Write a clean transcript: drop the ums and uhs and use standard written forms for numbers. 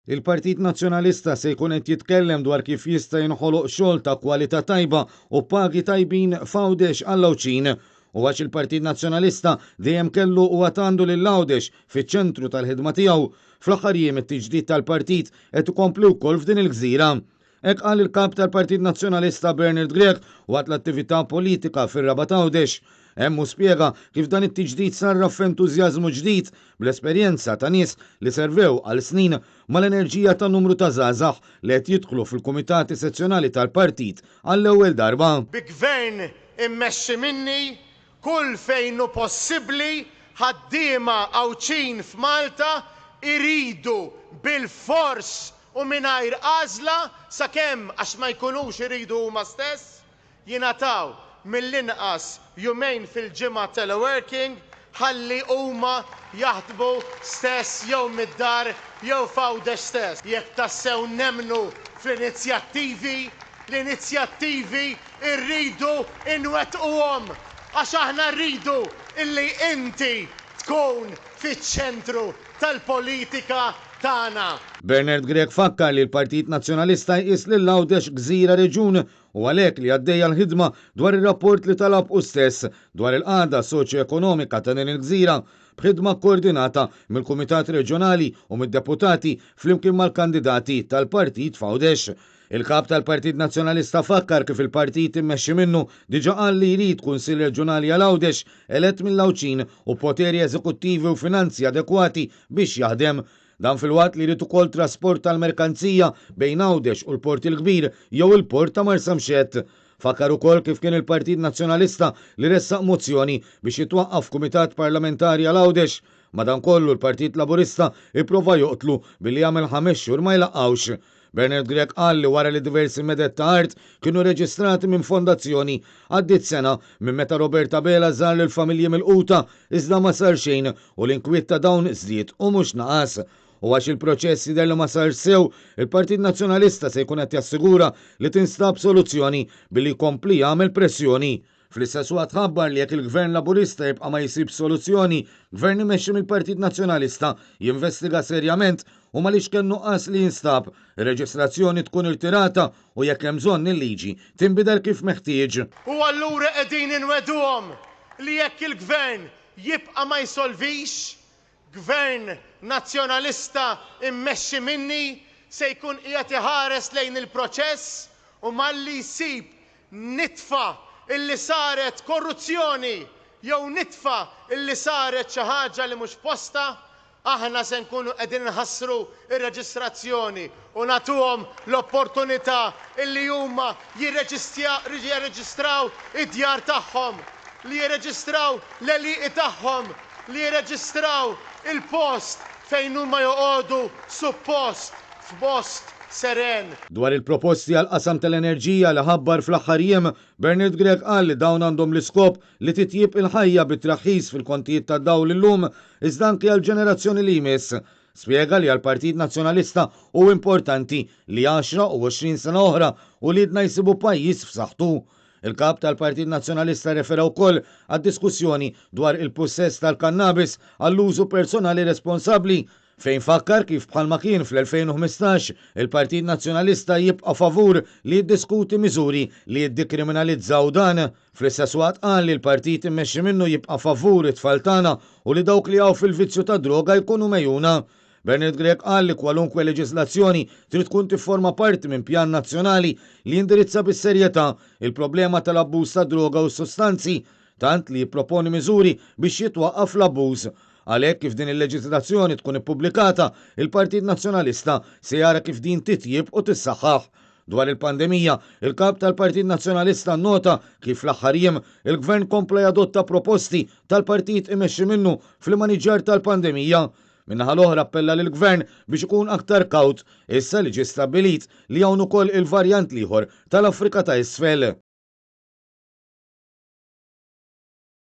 Il-Partit Nazzjonalista se jkun qed jitkellem dwar kif jista' jinħoloq xogħol ta' kwalità tajba u pagi tajbin f'Għawdex għall-Għawdxin. U għax il-Partit Nazzjonalista dejjem kellu u għad għandu lil Għawdex fiċ-ċentru tal-ħidma tiegħu, fl-aħħar jiem it-tiġdid tal-partit qed ikompli wkoll f'din il-gżira. Hekk qal il-Kap tal-Partit Nazzjonalista Bernard Grech waqt l-attività politika fir-Rabat Għawdex. Hemm hu spjega kif dan it-tiġdid sarraf f'entużjażmu ġdid bl-esperjenza ta' nies li servew għal snin mal-enerġija ta' numru ta' żgħażagħ li qed jidħlu fil-kumitati sezzjonali tal-partit għall-ewwel darba. Bi Gvern immexxi minni, kull fejn hu possibbli ħaddiema Għawdxin f'Malta jridu bilfors u mingħajr għażla sakemm, għax ma jkunux iridu huma stess, jingħataw mill-inqas jumejn fil-ġimgħa teleworking ħalli huma jaħdmu stess jew mid-dar jew f'Għawdex stess. Jekk tassew nemmnu fl-inizjattivi, l-inizjattivi rridu nwettquhom għax aħna rridu illi inti tkun fiċ-ċentru tal-politika tagħna. Bernard Grech fakkar li l-Partit Nazzjonalista jqis lil Għawdex gżira reġjun u għalhekk li għaddejja l-ħidma dwar ir-rapport li talab hu stess dwar il-qagħda soċjo-ekonomika ta' din il-gżira b'ħidma kkoordinata mill-Kumitat Reġjonali u mid-deputati flimkien mal-kandidati tal-partit f'Għawdex. Il-Kap tal-Partit Nazzjonalista fakkar kif il-partit immexxi minnu diġà qal li jrid Kunsill Reġjonali għal Għawdex elett mill-Għawdxin u b'poteri eżekuttivi u finanzi adekwati biex jaħdem. Dan filwaqt li jrid ukoll trasport tal-merkanzija bejn Għawdex u l-Port il-Kbir jew il-Port ta' Marsamxett. Fakkar ukoll kif kien il-Partit Nazzjonalista li ressaq mozzjoni biex jitwaqqaf Kumitat Parlamentari għal Għawdex. Madankollu l-Partit Laburista ipprova joqtlu billi għamel ħames xhur ma jlaqqgħux. Bernard Grech qal li wara li diversi meded ta' art kienu reġistrati minn fondazzjoni, għaddiet sena minn meta Robert Abela żar lill-familji milquta iżda ma sar xejn u l-inkwiet ta' dawn żdied u mhux naqas. U għax il-proċess jidher li ma sarx sew, il-Partit Nazzjonalista se jkun qed jassigura li tinstab soluzzjoni billi jkompli jagħmel pressjoni. Fl-istess waqt ħabbar li jekk il-Gvern Laburista jibqa' ma jsibx soluzzjoni, Gvern immexxi mill-Partit Nazzjonalista jinvestiga serjament u mal-iċken nuqqas li jinstab, ir-reġistrazzjoni tkun irtirata u jekk hemm bżonn il-liġi tinbidel kif meħtieġ. U allura qegħdin inwegħduhom li jekk il-Gvern jibqa' ma jsolvix, Gvern Nazzjonalista mmexxi minni se jkun qiegħed iħares lejn il-proċess u malli jsib nitfa illi saret korruzzjoni jew nitfa illi saret xi ħaġa li mhux f'postha, aħna se nkunu qegħdin inħassru r-reġistrazzjoni u nagħtuhom l-opportunità illi huma jirreġistraw id-djar tagħhom, li jirreġistraw l-għelieqi tagħhom, li jirreġistraw il-post fejn huma joqogħdu suppost f'post seren. Dwar il-proposti għall-qasam tal-enerġija li ħabbar fl-aħħar jiem, Bernard Grech qal li dawn għandhom l-iskop li titjieb il-ħajja bi traħħis fil-kontijiet tad-dawl illum iżda anki għall-ġenerazzjoni li jmiss. Spjega li għall-Partit Nazzjonalista hu importanti li għaxra u 20 sena oħra uliedna jsibu pajjiż f'saħħtu. Il-Kap tal-Partit Nazzjonalista rrefera wkoll għad-diskussjoni dwar il-pussess tal-kannabis għall-użu personali responsabbli fejn fakkar kif bħalma kien fl-2015, il-Partit Nazzjonalista jibqa' favur li jiddiskuti miżuri li jiddikriminalizzaw dan. Fl-istess waqt qal li l-partit immexxi minnu jibqa' favur it-tfal tagħna u li dawk li jaqgħu fil-vizzju tad-droga jkunu megħjuna. Bernard Grech qal li kwalunkwe leġiżlazzjoni trid tkun tifforma parti minn pjan nazzjonali li jindirizza bis-serjetà il-problema tal-abbuż tad-droga u s-sustanzi, tant li jipproponi miżuri biex jitwaqqaf l-abbuż. Għalhekk kif din il-leġiżlazzjoni tkun ippubblikata, il-Partit Nazzjonalista se jara kif din titjieb u tissaħħaħ. Dwar il-pandemija, il-Kap tal-Partit Nazzjonalista nnota kif fl-aħħar jiem il-Gvern kompla jadotta proposti tal-partit imexxi minnu fl-immaniġġjar tal-pandemija. Min-naħa l-oħra appella lill-Gvern biex ikun aktar kawt issa li ġie stabbilit li hawn ukoll il-varjant l-ieħor tal-Afrika ta' Isfel.